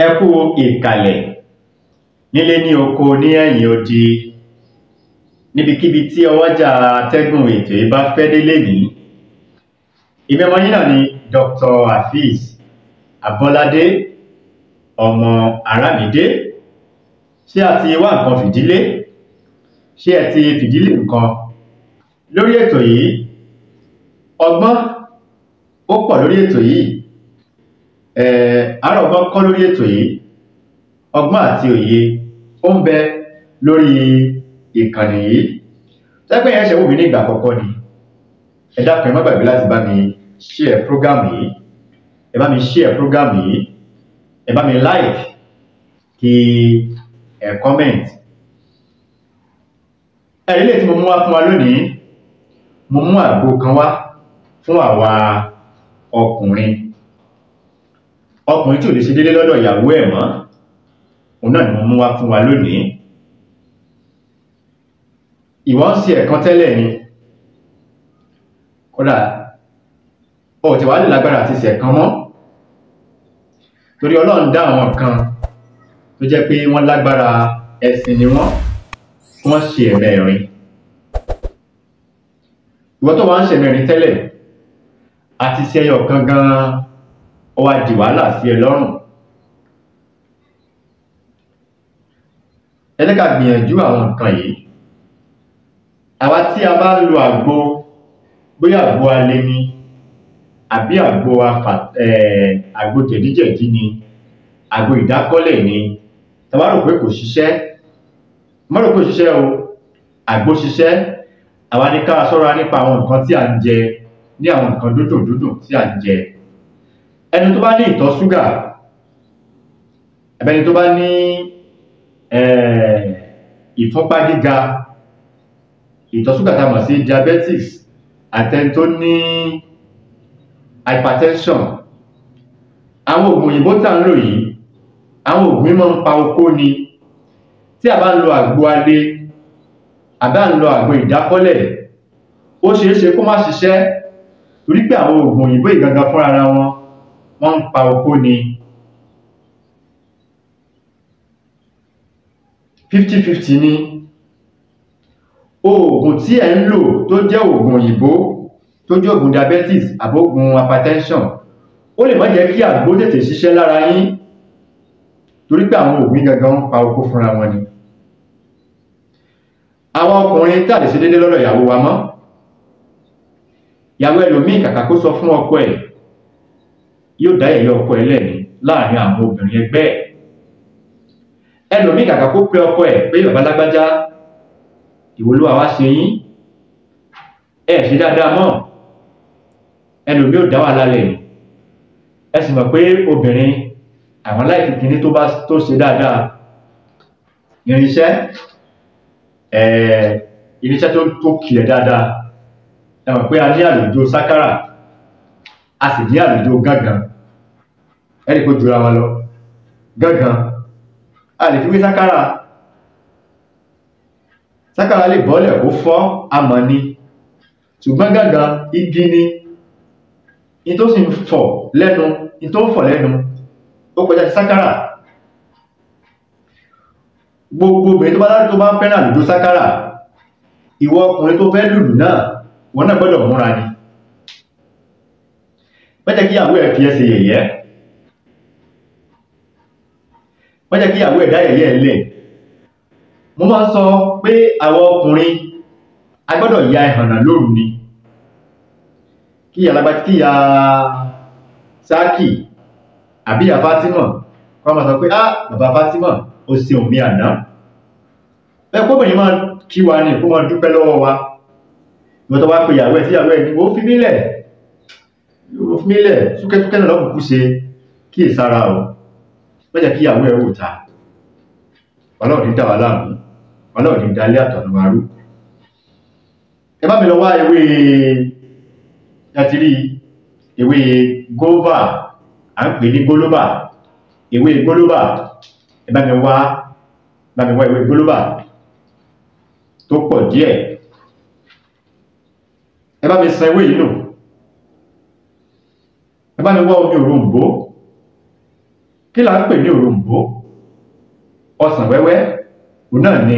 Ẹ kú ìkàlẹ̀ nílé ní oko ní ẹ̀yìn odi níbikíbi tí ọwọ́jà atẹ́gùn ètò yìí bá fẹ́ dé lénìí. Èmi ọmọ yín náà ni Dr. Afeez Abọ́ládé ọmọ Àràmídé. Ṣé a ti wá nǹkan fìdílé? Ṣé ẹ ti fìdílé nǹkan? Lórí ètò yìí, ọgbọ́n ó pọ̀ lórí ètò yìí. Àárọ̀ ọgbọ́n kọ́ lórí ètò yìí. Ọgbọ́n àti òye ó ń bẹ lórí ìkànnì yìí. Tẹ́gbẹ́ yẹn ṣe wù mí ní ìgbà àkọ́kọ́ ni. Ẹ dákun, ẹ má gbàgbé láti bá mi share program yìí. Ẹ bá mi share program yìí. Ẹ bá mi like kí ẹ comment. Ẹ̀rí lè tí mo mú wá fún wa lónìí, mo mú àgbo kan wá fún àwa ọkùnrin. Ọkùnrin tí ò lè ṣe déédé lọ́dọ̀ ìyàwó ẹ̀ mọ́, òun náà ni mo mú wá fún wa lónìí. Ìwọ ń ṣe ẹ̀kan tẹ́lẹ̀ ni, kódà o ti wá lè lágbára àti ṣe ẹ̀kan mọ́, torí Ọlọ́run dá àwọn kan tó jẹ́ pé wọ́n lágbára ẹ̀sìn ni wọ́n, wọ́n ṣe ẹ̀mẹ́rin. Ìwọ tó wá ń ṣe ẹ̀mẹ́rin tẹ́lẹ̀ àti ṣe ẹyọ kan gan-an, ó wá di wàhálà sí ẹ lọ́rùn. Ẹ jẹ́ ká gbìyànjú àwọn nǹkan yìí. Àwa tí a bá lo àgbo, bóyá àgbo alẹ́ ni àbí àgbo àgbo jẹ̀díjẹ̀dí ni, àgbo ìdákọ́lẹ̀ ni, tá bá rò pé kò ṣiṣẹ́, má rò pé kò ṣiṣẹ́ o, àgbo ṣiṣẹ́. Àwa ní ká ṣọ́ra nípa àwọn nǹkan tí à ń jẹ, ní àwọn nǹkan dúdùn dúdùn tí à ń jẹ. Ẹni tó bá ní ìtọ̀ ṣúgà, ẹni tó bá ní ìfúnpá gíga, ìtọ̀ ṣúgà tá a mọ̀ sí diabetes, àtẹni tó ní hypertension, àwọn oògùn òyìnbó tá ń lò yìí, àwọn oògùn yìí máa ń pa okó ni. Tí a bá ń lo àgbo alẹ́ àbá ń lo àgbo ìdákọ́lẹ̀, ó ṣeé ṣe kó má ṣiṣẹ́, torí pé àwọn oògùn òyìnbó yìí gangan fúnra ara wọn, wọ́n ń pa okó ni. 50-50 ni oògùn tí ẹ̀ ń lò tó jẹ́ oògùn òyìnbó, tó jẹ́ oògùn diabetes àbóògùn hypertension, ó lè má jẹ́ kí àgbo tètè ṣiṣẹ́ lára yín, torí pé àwọn oògùn gangan ń pa okó fúnra wọn ni. Àwọn ọkùnrin tá lè ṣe déédé lọ́dọ̀ ìyàwó wa mọ́, ìyàwó ẹlòmíì kàkà kó sọ fún ọkọ ẹ̀, yóò dá ẹ̀yẹ ọkọ ẹ̀ lẹ́ni láàrin àwọn obìnrin ẹgbẹ́ ẹ̀. Ẹlòmíì kàkà kó pe ọkọ ẹ̀ pé bàbá lágbájá, ìwọ ló wá ṣe yín, ẹ ṣe dáadáa mọ́, ẹlòmíì ò dá wàhálà lẹ̀ ni. Ẹ sì mọ̀ pé obìnrin àwọn láìkí kíní tó bá tó ṣe dáadáa, irinṣẹ́ irinṣẹ́ tó kìlẹ̀ dáadáa. Ẹ mọ̀ pé a ní àlùjọ sákárà, a sì ní àlùjọ gángan. Ẹ rí i pé ó jura wọn lọ. Gángan a lè fi wé sákárà. Sákárà lè bọ́lẹ̀ kó fọ́, amọ̀ ni, ṣùgbọ́n gángan igi ni. In tó sì ń fọ̀ lẹ́nu, in tó ń fọ̀ lẹ́nu ó kọjá sí sákárà. Gbogbo obìnrin tó bá fẹ́ràn àlùjọ sákárà, ìwọ ọkùnrin tó fẹ́ lùlù náà, wọn náà gbọ́dọ̀ múra ni. Má jẹ́ kí ìyàwó ẹ̀ fi ẹ́ ṣe yẹ̀yẹ́, má jẹ́ kí ìyàwó ẹ̀ dá yẹ̀yẹ́ ẹ̀ lẹ̀. Mo máa ń sọ pé àwọn ọkùnrin a gbọ́dọ̀ ya ẹ̀hànà lóru ni. Kí ìyá lágbájá, kí ìyá Sáàkì àbí ìyá Fátímọ̀ kọ́ máa sọ pé ah, bàbá Fátímọ̀ ó ṣeun mi àná. Bẹ́ẹ̀ kóbìnrin máa kí wa ni, kó máa dúpẹ́ lọ́wọ́ wa. Ìwọ tó wá pe ìyàwó ẹ̀ tí ìyàwó ẹ̀ ní ó fi mí lẹ̀, ó fi mí lẹ̀, súkẹ́súkẹ́ náà lọ́kùnkún ṣe, kí ìsára o. Má jẹ́ kí ìyàwó ẹ̀ wò ta. Ọlọ́run ní dá wa láàmú, Ọlọ́run ní dalé àtọ̀nà wa rú. Ẹ bá mi lọ wá ewé, ẹ ti rí ewé góvà, à ń pè ní gólóbà, ewé gólóbà. Ẹ bá mi wá, bá mi wá ewé gólóbà tó pọ̀ díẹ̀. Ẹ bá mi san ewé yìí nù. Ẹ bá mi wá omi òroǹbó. Kí la ń pè ní òrombó? Ọsàn wẹ́wẹ́ òun náà ni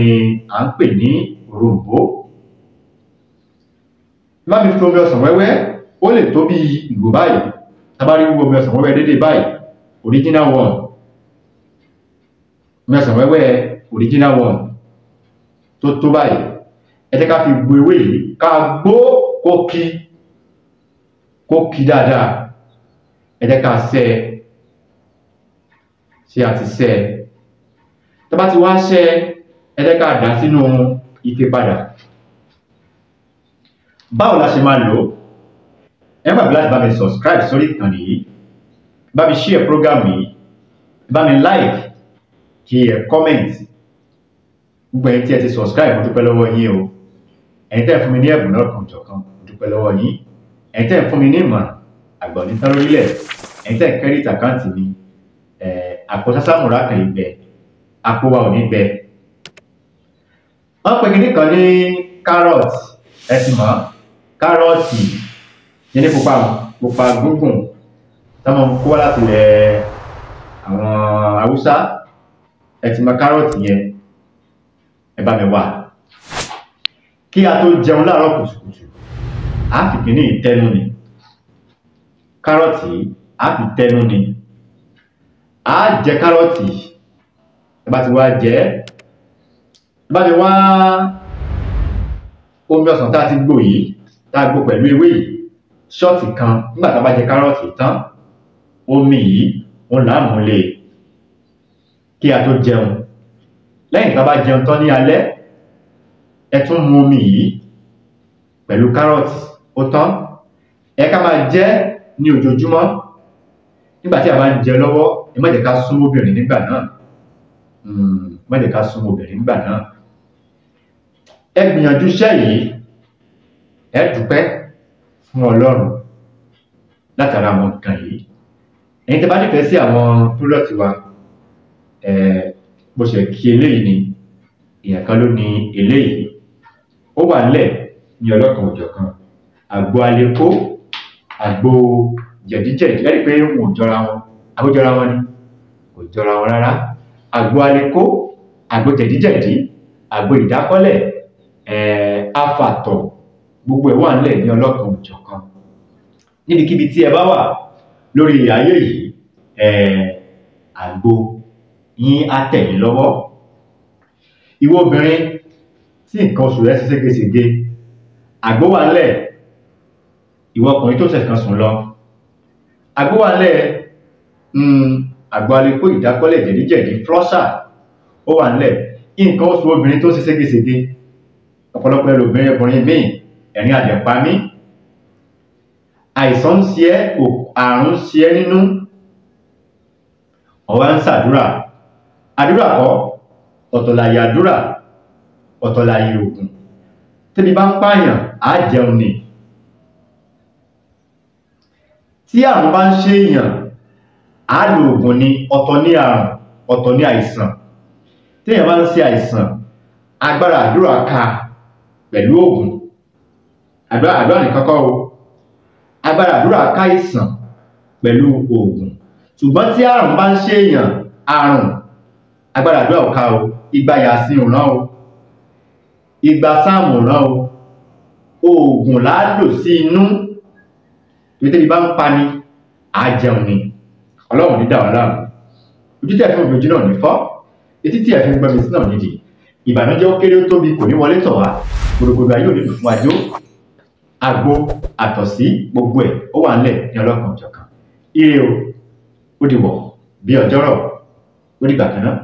à ń pè ní òrombó. Bá mi fi omi ọsàn wẹ́wẹ́, ó lè tó bí ìgò báyìí. Tá bá rí omi ọsàn wẹ́wẹ́ dédé báyìí, original one, omi ọsàn wẹ́wẹ́ original one tó tó báyìí, ẹ jẹ́ ká fi gbo ewé yìí, ká gbó kó kí, kó kí dáadáa. Ẹ jẹ́ ká sẹ́, ṣé a ti sẹ́? Tá bá ti wá sẹ́, ẹ jẹ́ ká dà sínú ike padà. Báwo la ṣe máa lò ó? Ẹ má gbàgbé láti bá mi subscribe sórí ìkànnì yìí, bá mi share program yìí, bá mi like, kí ẹ comment. Gbogbo ẹ̀yin tí ẹ ti subscribe, mo dúpẹ́ lọ́wọ́ yín o. Ẹ̀yin tẹ́ ẹ fún mi ní ẹ̀bùn lọ́kàn jọ̀kan, mo dúpẹ́ lọ́wọ́ yín. Ẹ̀yin tẹ́ ẹ fún mi ní ìmọ̀ràn, àgbà ò ní tán lórílẹ̀. Ẹ̀yin tẹ́ ẹ credit account mi, àpò sásámùrà kan ìgbẹ́, àpò wa ò ní gbẹ. Wọ́n pe kinní kan ní carrot, ẹ ti mọ̀, kárọ̀tì ní pupa pupa gúngùn táwọn kó wá láti ilẹ̀ àwọn Haúsá. Ẹ ti mọ̀ kárọ̀tì yẹn, ẹ bá mi wá. Kí a tó jẹun láàárọ̀ kùtùkùtù, a fi kíní ìtẹnu ni kárọ̀tì, a fi tẹnu ni, a jẹ kárọ̀tì. Ẹ bá ti wá jẹ, ẹ bá mi wá omi ọsàn tá a ti gbò yìí, tá a gbò pẹ̀lú ewé yìí, ṣọ́ọ̀tì kan. Nígbà tá a bá jẹ kárọ̀tì tán, omi yìí òun là á mú lé kí a tó jẹun. Lẹ́yìn tá a bá jẹun tán ní alẹ́, ẹ tún mu omi yìí pẹ̀lú kárọ̀tì, ó tán. Ẹ ká máa jẹ ní ojoojúmọ́. Nígbà tí a bá ń jẹ lọ́wọ́, ẹ má jẹ́ ká súnmọ́ obìnrin nígbà náà. Má jẹ́ ká súnmọ́ obìnrin nígbà náà. Ẹ gbìyànjú iṣẹ́ yìí, ẹ dúpẹ́ fún Ọlọ́run látara àwọn nǹkan yìí. Ẹ̀yin tí a bá nífẹ̀ẹ́ sí àwọn púrọ́tì wa, bó ṣe kí eléyìí ni, èèyàn kan ló ní eléyìí, ó wà nílẹ̀ ní ọlọ́kan òjọ̀kan. Àgbo aleko, àgbo jẹ̀díjẹ̀dí, ẹ rí i pé wọn ò jọra wọn, àbó jọra wọn ni, kò jọra wọn rárá. Àgbo aleko, àgbo jẹ̀díjẹ̀dí, àgbo ìdákọ́lẹ̀, afàtọ̀, gbogbo ẹ̀ wà nílẹ̀ ní ọlọ́kan òjọ̀kan. Níbikíbi tí ẹ bá wà lórí ayé yìí, àgbo yín á tẹ̀ yín lọ́wọ́. Ìwọ obìnrin tí nǹkan oṣù rẹ ṣe ségesège, àgbo wà nílẹ̀. Ìwọ ọkùnrin tó ṣẹ̀ṣẹ̀ kan sùn lọ, àgbo wà nílẹ̀. Àgbo aleko, ìdákọ́lẹ̀, jẹ̀díjẹ̀dí, flọ́ṣà, ó wà nílẹ̀. Nǹkan oṣù obìnrin tó ṣe ségesège, ọ̀pọ̀lọpọ̀ ẹlòmíràn ọkùnrin míì, ẹ̀rín àjẹpá mí, àìsàn ń ṣe ẹ́, àrùn ń ṣe ẹ́ nínú, ọ̀wá ń ṣàdúrà. Àdúrà kọ́, ọ̀tọ̀ láyé àdúrà, ọ̀tọ̀ láyé ògùn. Tẹ́bi bá ń pààyàn, á jẹun ni. Tí àrùn bá ń ṣe èèyàn, á lo ògùn ni. Ọ̀tọ̀ ní àrùn, ọ̀tọ̀ ní àìsàn. Téèyàn bá ń ṣe àìsàn, agbára àdúrà ká pẹ̀lú ògùn. Àdúrà nìkan kọ́ o, agbára àdúrà ká ìsàn pẹ̀lú ògùn. Ṣùgbọ́n tí àrùn bá ń ṣe èèyàn, àrùn agbára àdúrà ò ká o. Igba yàsín ò rán o, igba sáàmù ò rán o, oògùn là á lò sí inú. Torí tẹ́bi bá ń pani, á jẹun ni. Ọlọ́run ní dà wá láàmú. Ojú tí ẹ fi ń gbòjú náà ní fọ́, etí tí ẹ fi ń gbọ́ mi sí náà nídìí. Ìbànújẹ́ ó kéré ó tóbi kò ní wọlé tọ̀ wá. Gbòdògbòdò ayé ò ní dùn fún wa jó. Àgbo àtọ̀sí gbogbo ẹ̀ ó wà nílẹ̀ ní ọlọ́kan òjọ̀kan. Ire o, ó dìwọ̀ bí ọjọ́rọ̀, ó dìgbà kan náà.